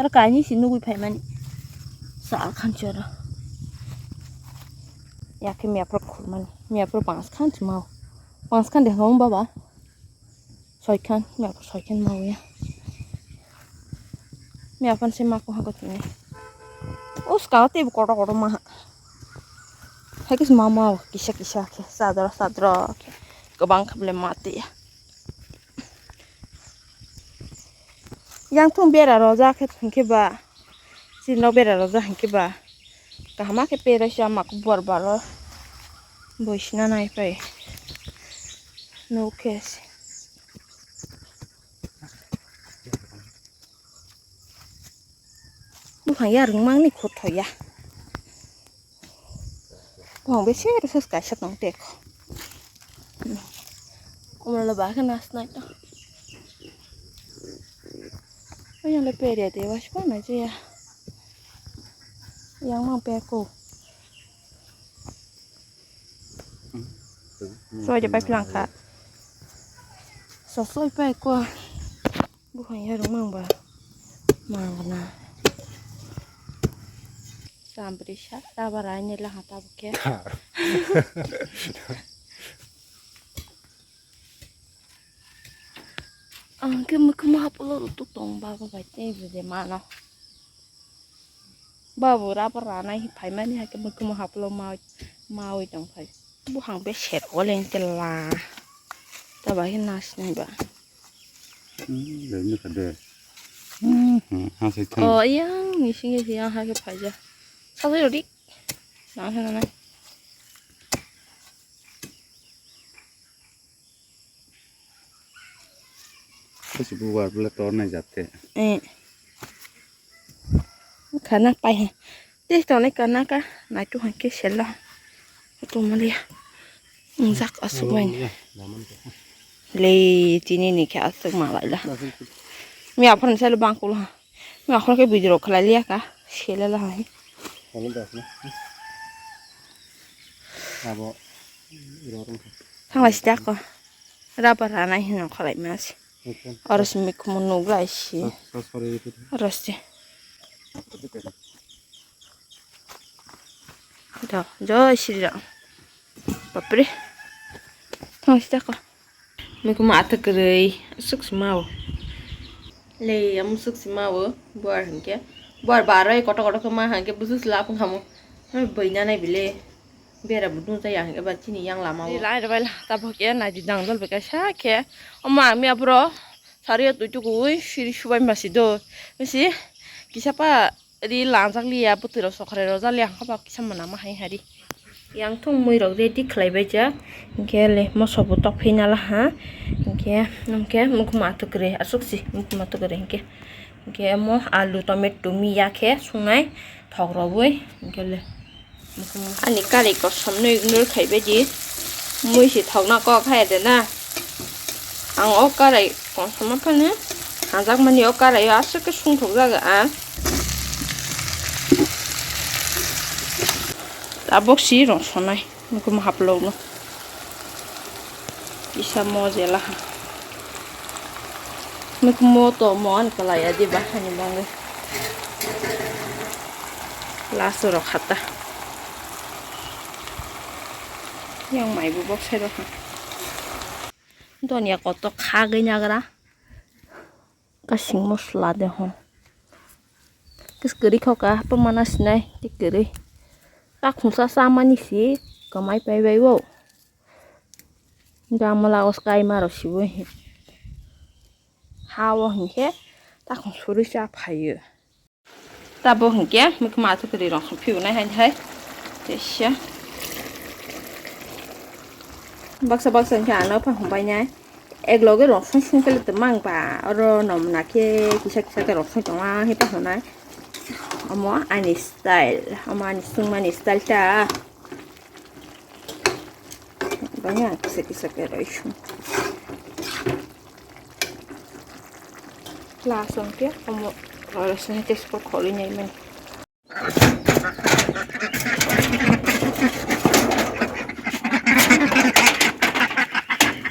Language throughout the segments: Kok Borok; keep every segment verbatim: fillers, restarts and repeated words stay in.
Aro kainwi se nugwi phaimani. Sal khan se oro. Yakhe miyapro khulmani. Miyapro panch khan se mao. Panch khan de hwn baba. Soi khan, miyapro soi khan mao ya. Miyaphan se mako hako tini. O skang tei kotor kotor maha. Hai khe se mao mao kisa kisa khe sadra sadra khe. Kwbang khe bole mati ya. Yang thung bera rojak khe thung khe ba. Chini nok bera rojak hinkhe ba kaham khe peraisa ama kubor baro boi sina nai pai nuk khe se. Buphang yarwng mangni khothoya. Buphang besi rwsa kaisa tong tek. Umralo ba khe nasnai to. Oyang le peria de wasipa na je ya. Yang mang pe ko. Soi de pai plang kha. So soi pai ko. Buphang yarwng mang ba. Mang na. Sampri sa ta ba rai ne la ha ta bu khe. Ang khe mukhumu haplo rw tuk tong baba bai tei bwdai mano. Babu rubber ranai phaimani hakhe mukhumu haplo mawi mawi tong phai. Buphang be set o leng tela. Taba khe nasnai ba. Hmm, lei nukha de. Hmm, hmm, ha se thang. Oh, yang ni singe se yang hakhe phaija. Sajai rodi. Nang khe nanai. Kasi bubar bole tor nai jate. Eh. Khana pai he. Tei tongnai kana ka naitu hwnkhe sela. Tumaliya. Ungjak aswk bai. Le tini ni khe aswk ma laila. Mi aphar ni salo bangkul ha. Mi akhor khe video rok khlai liya ka. Sela la hai. Abo. Thanglai sida ko. Rubber ranai hino khalai mas. Oro simi khumu nuk lai si. Oro si. Do, Jai Shri Ram. Bapre. Thang si tako. Mui khumu athak kwrwi. Aswk si mao. Le, amu swk si mao. Buar hwnkhe. Buar baroi koto koto khe ma hwnkhe busus lapung khamu. Bwina nai bile. Bera bo nung jaya hwnkhe ba chini yang lama o. Lai rwbai la tabuk ya nai di dang dol bwkha sa khe. Omo ang miya bro sari o twi tuku ui siri subai masi do. Misi kisa pa ri langjak liya bwtwi rok sokrai rojak liya hwnkhe ba kisa mwnama hai hari. Yang thung mui rok ready khlai bai jak. Hwnkhe le moso bo tok phi nala ha. Hwnkhe hwnkhe mukhuma atuk kwrwi aswk si mukhuma atuk kwrwi hwnkhe. Hwnkhe omo alu tomato miya khe sungnai thok rwui hwnkhe le. Ani karai kosom no ignore khai bai di. Mui se thokna kok hai de na. Ang o karai kosom phano hanjakmani o karai o aswk khe sungthok jaga ang. Tabok si rong sonai. Mukumu haplok no. Kisa mo jela ha. Mukumu to mo an kalai adi ba hani bangwi. Last rok hata. Yang mai bu bok sai rok ha. Donya koto khagwi nagra. Kasing mosla de hwn. Kis kwrwi kho ka, hapma mana sinai, tei kwrwi. Takhungsa chamani si, kwmai pai bai o. Gamla o sky maro sibo hi. Ha o hinkhe, takhung surui cha phaio. Tabo hinkhe, mukma athu kwrwi rong song phiyunai hai hai. Teisa. Baksa baksa hinkhe ano phang hwnbai nai. Ek loge rosong song kele twmang ba, oro nom na khe kisa kisa khe rosong tongo, haipa hwnai. Omo ani style, omo ani songmani style ta. Banya kisa kisa khe rosong. Last on khe omo rosong test khe kholi nai mani.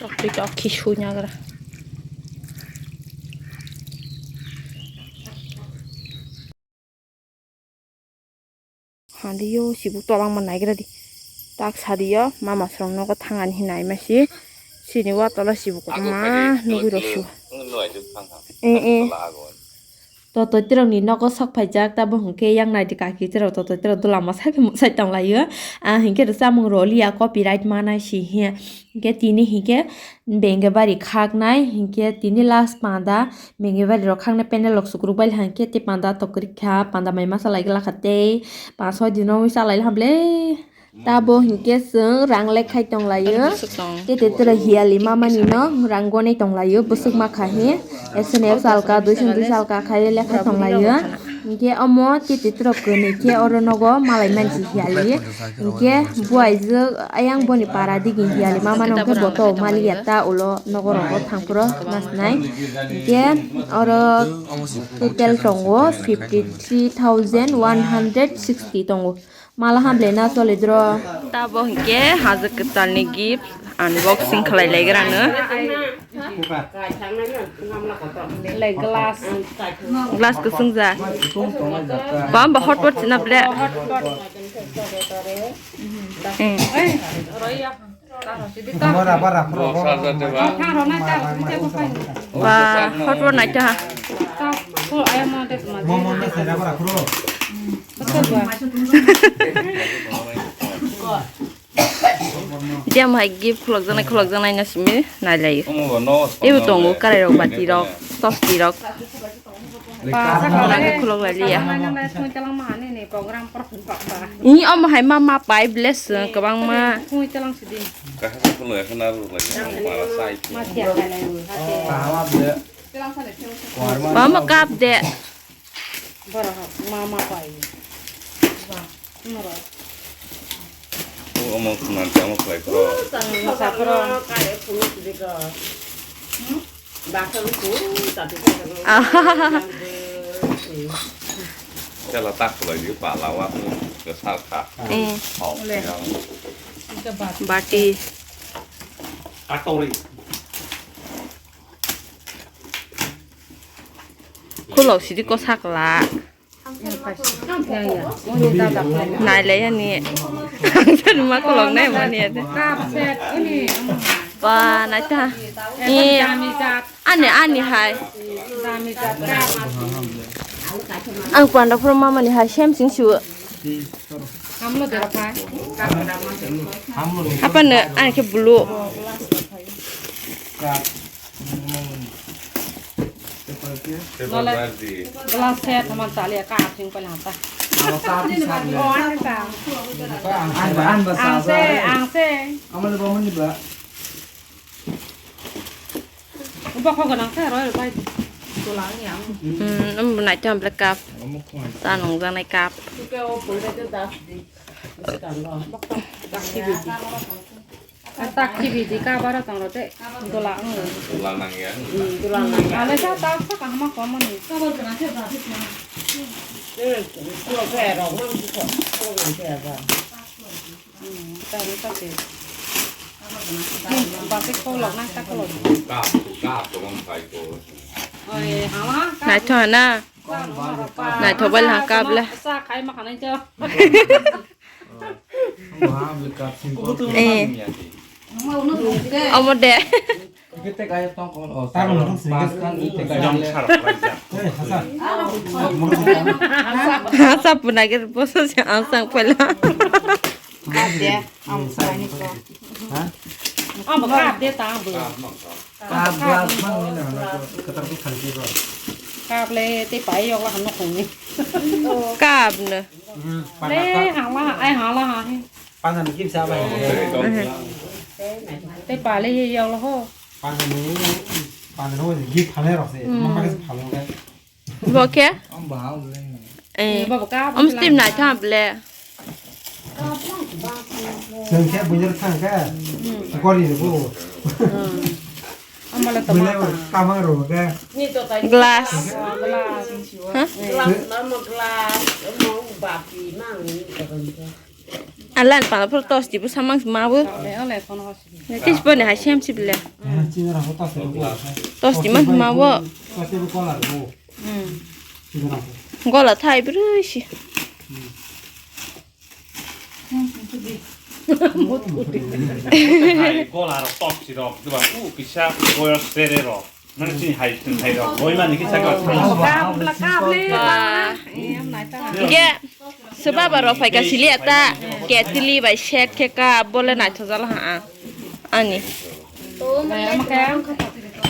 Tok twi tok khi sui nagra. Hadi yo sibuk tolangma naigra di. Tak sadi yo mama srong nogo thangani hinai masi. Sini wa tola sibuk ma nugui rok su. Eh, eh. Totoi tirok ni nogo sok phaijak, tabo hwnkhe yang naidi kaki tirok totoi tirok dulama sai tonglaio. Ah, hinkhe rw chamung rw liya, copyright manai si hiya. Hinkhe tini hinkhe benggebari khaknai, hinkhe tini last panda benggebari rok khaknai pendel rok sukruk bai hinkhe tei panda tok kwrwi kha, panda mai masa lai glak kha tei panch soi din rok wngwi cha lai hwnle. Tabo hinkhe chwng rang lek khai tonglaio. Tei tei tere hiyali mamani no rang gonei tonglaio, bwswk ma kha hi. Ekso ni ekso alka, duiso ni duiso alka khai lek khai tonglaio. Hinkhe omo tei tei tere kwnwi khe oro nogo malai mansi hiyali. Hinkhe buaijwk ayang boni para digi hiyali mamano hinkhe boto maliya ta ulo nogo rogo thangphuru nasnai. Hinkhe oro total tongo fifty three thousand one hundred sixty tongo. Mala hamle na solidro. Tabo hinkhe hajak kwtalni gift unboxing khlai laigrano. Glass. Glass kwswng ja. Bam ba hotpot sina ble. Eh. Ba hotpot naita ha. Dia mai gift khulok janai khulok janai na simi nai lai. Ebo tongo karai rok bati rok tosti rok. Khulok lai liya. Ini omo hai ma ma pai bless kwbang ma. Mama kap de. Borok mama pai. Omo khwnam tamo khlai phuru. Masa phuru. Tela tak khlai di pala wa ksa kha. Eh. Bati. Katori. Khulok sidi kosa kwlak. Nailai ani. Ang sanma khulok nai mani ade. Ba naita. Ani ani hai. Ang panda phuru mamani hai sem sing su. Apa no ani ke bulu. Glass set thaman chali ka asing pala hata. Ang se, ang se. Uba kho ganang se roi bai. Hmm, um nai cham black cup. Tanong janai cup. Tak khibi di ka bara tang rote. Dola ang. Dola nang ya. Hmm, dola nang ya. Ale sa tak sa kahma komon ni. Ka bol kana se ba se. Eh, ko ke rok mang ko. Ko ke ba. Hmm, ta ri ta se. Hmm, ba se ko lok nang ta ko lok. Ka, ka ko mang sai ko. Oi, hala. Nai tho na. Nai tho bal ha kap le. Sa khai ma khanai cho. Eh. Omo de. Asa puna gir boso se ang sang pala. Amo kap de ta bo. Kap le te pai yok la no khong ni. Kap ne. Le hala ai hala ha. Pandan gift sa bai. Te pale ye yo lo ho. Pandan ni pandan ni gift phale rok se. Hmm. Mama ke phalo ke. Bo ke? Om bahau le. Eh. Bo ka. Om steam nai tha ble. Sengke bunyer thang ke. Hmm. Kori ni bo. Hmm. Amala to bunya mata. Kamang ro ke. Glass. Glass. Hah? Glass na mo glass mo bapi mang ni. Alan pala pura tos di bu samang ma bu. Kis bo ni hai sem si bile. Tos di mang ma bu. Hmm. Gola thai bru si. Hai, gola rok, top si rok, diba, u kisa boyos sere rok. Nang sini hai, sini hai rok. Boy mani kisa ka. Kap, kap le. Ba. Iya, nai ta. Ge, sebab aro phai ka sili ata. Ketili bai set khe ka, bole nai thajal ha, ah. Ani.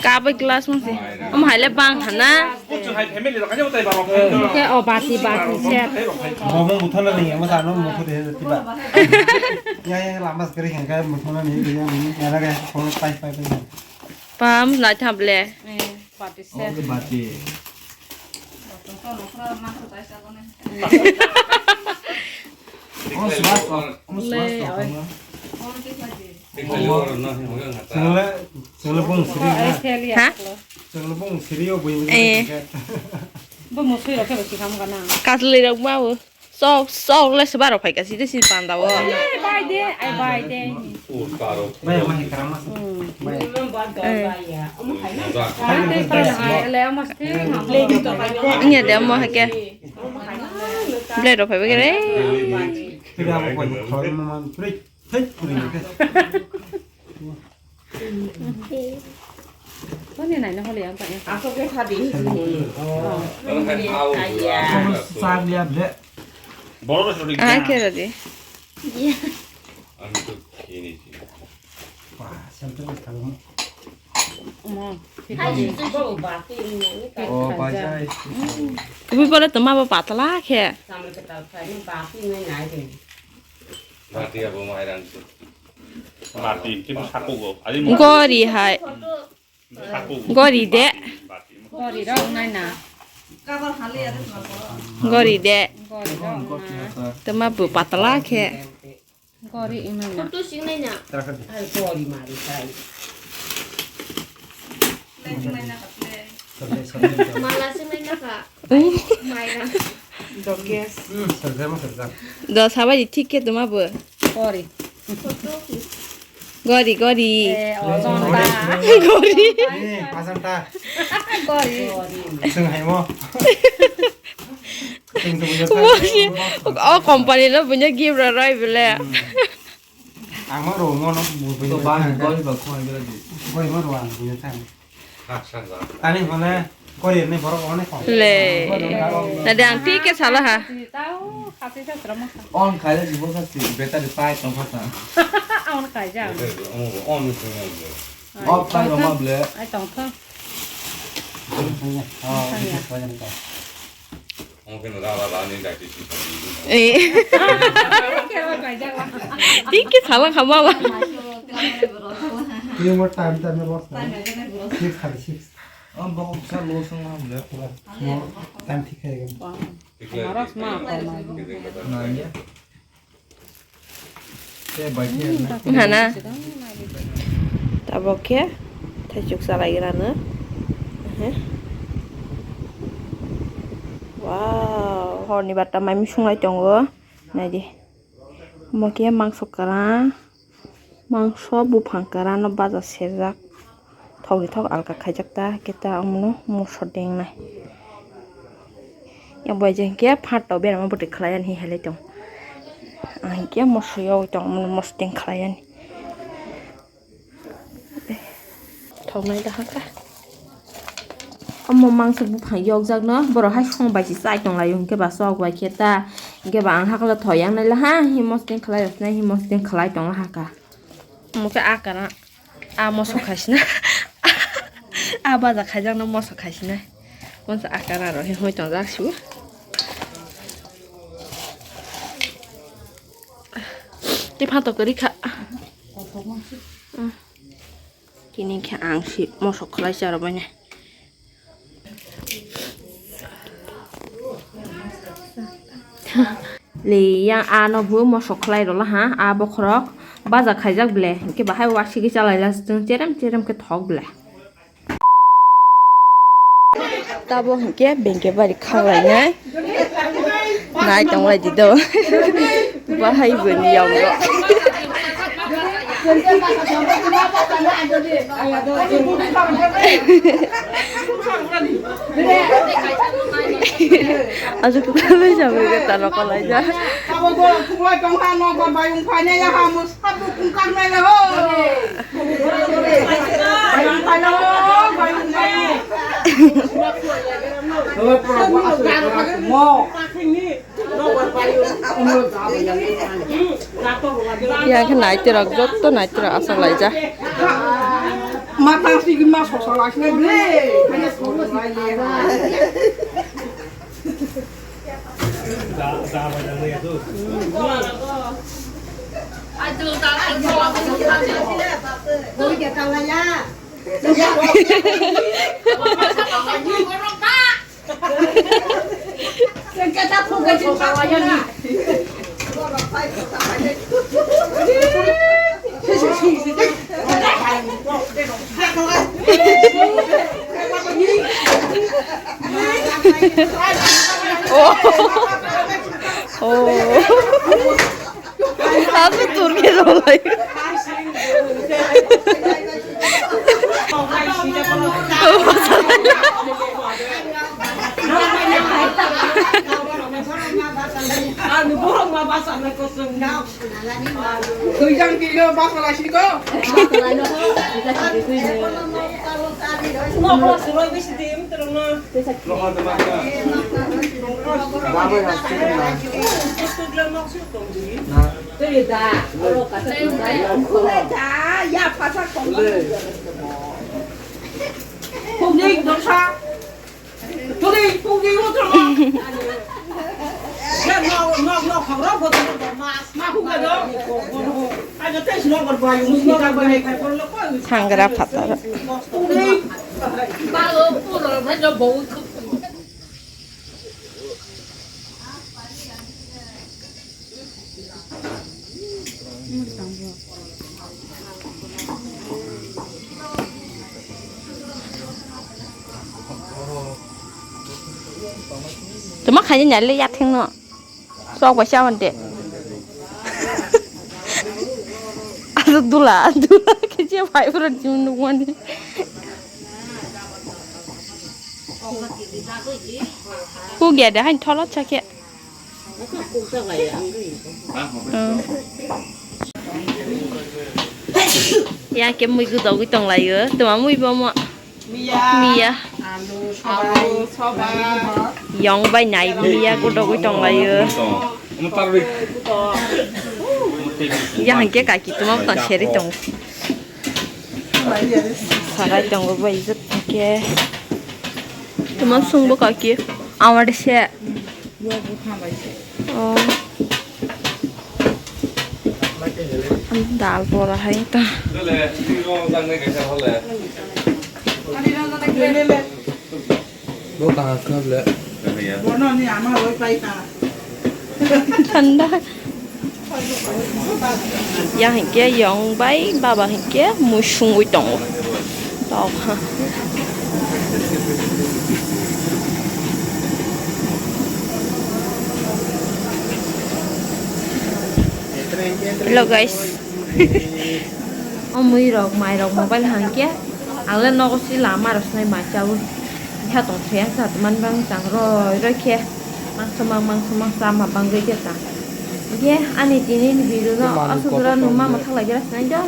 Kabai glass mungsi. Am haile bang hana. Kuchu hai family rok aja utai barok. Ke o bati bati set. Bomo buthana ring ema sano mukhu de tiba. Ya ya lama sekali kan kai buthana ni ya ni ya lagi kono pai pai pai. Pam na thable. Bati set. Oke bati. Oh, suas, oh, kamu suas, oh, kamu. Sengole, sengole bung siri na. Ha? Sengole bung siri o bui bui. Eh. Bo musui rok khe basi kam kana. Kasli rok mau. Sok, sok le sebar rok phai kasi de si panda o. Ai bai de, ai bai de. Bai, mai karama. Bai. Eh. Nya de mo hake. Blade rok phaibai khe re. Kira mo ko khol mo man prik thik prik. Koni nai na holi ang tanya. Asok ke khadi. Oh. Sab liya ble. Ah, kira di. Iya. Wah, sampai kalau. Mo. Oh, bajai. Tumi pore tuma bo patla khe. Sampai ketal khai ni bati nai nai de. Bati abo mai rang su. Bati, tumi sakugo. Ari mo. Gori hai. Sakugo. Gori de. Bati. Gori rok nai na. Gori de. Gori rok na. Tuma bo patla khe. Gori imana. Photo sing nai na. Ai gori mari sai. Mala sing nai na ka. Maira. Jokes. Do sabai di thik khe tuma bo. Gori. Gori gori. Eh, ojonta. Gori. Eh, pasanta. Gori. Sing hai mo. Sing tu punya. O company lo punya gift roi bele. Ang ma ro mo no bu bu. To ba ni gori ba khon gori di. Gori ma ro ang bu ya thang. Tani hone gori ni borok one khon. Le. Na dang ti ke sala ha. On khai le jibo sa si battery pai tong kha sa. On khai ja. On ni sing. Off khai ro ma ble. Ai tong kha. Oh, ini sing. Eh. Tiki salah kamu apa? Ini mau time time bos. Six kali six. Oh, bok bisa lo sung ham le. Mau time thik hai kan. Maros ma apa ma. Nah, ya. Hana. Tabok khe thaichuk chalai rano. He. Wow, horni batta mai mui sunglai tongo. Naidi. Omo khe mangso kwran. Mangso buphang kwran no baja serjak. Thok ni thok alka khaijak ta, khe ta omono moso dengnai. Yang bai je hinkhe phat to berama bwtwi khlai ani hinwi tong. Ang hinkhe moso yogwi tong, omono moso deng khlai ani. Thok nai da hakha. Omo mangso buphang yokjak no, borok hai song bai se chai tong lai o, hinkhe ba chok bai khe ta, hinkhe ba ang hakhe thok yang nai la ha, hi moso deng khlai rw sinai, hi moso deng khlai tong la hakha. Omo khe a kana. A moso khaisina. A baja khaijakno moso khaisina. Monsa a kana ro he hoi tongjak sibo. Tei phantok kwrwi kha. Tini khe ang si moso khlai charwbaini. Le yang ano bo moso khlai rwla ha, a bokhorok baja khaijak ble, hinkhe bahai wasigi chalai la chwng cherem cherem khe thok ble. Tabo hinkhe bengke bari khaglainai nai tonglaidi do. Bahai boni yong rok. Ajo kukalai sabai ke taro kalai ja. Abo bo kubai tong ha no ba bayung phai ne ya ha mo sabu kung kang nai le ho. Bayung phai le ho, bayung phai. Mo. Yang khe naitorok, jotto naitorok aswk laijak. Matang sigin ma sosa laisne ble. Oh. Abi turki dolai. Ang borok ma basa na kosong. Twijang kilo basa lai siko. Nokla suroi bisi dim terus na. Sangra phatar. Tama khaini nyale yatheng no. Sok bai sa mante. Asu dula, dula khe je bai pura jim nuk mani. Ku ge de hain thola chakhe. Hmm. Ya ke mui gudogwi tonglaio. Tuma mui bomo. Miya. Miya. Alu, soba. Yong bai nai miya gudogwi tonglaio. Ya hangke kaki tuma tong seri tong. Sarai tongo bai jot ke. Tuma sungbo kaki. Amade se. Oh. Dal bora hai ta. Bo kaham kha ble. Thanda. Yang hingke yong bai baba hingke musungwi tongo. Tok ha. Hello guys. O mui rok, mai rok mobile hangke. Ang le nogo si lama rok sinai mai chawi. Bihak tong thaya sa man bang tang roi roi khe. Mangso mang, mangso mang sama bangwi khe ta. Ge ani tini ni video no asuk dura numa mathak lai gira sinai do.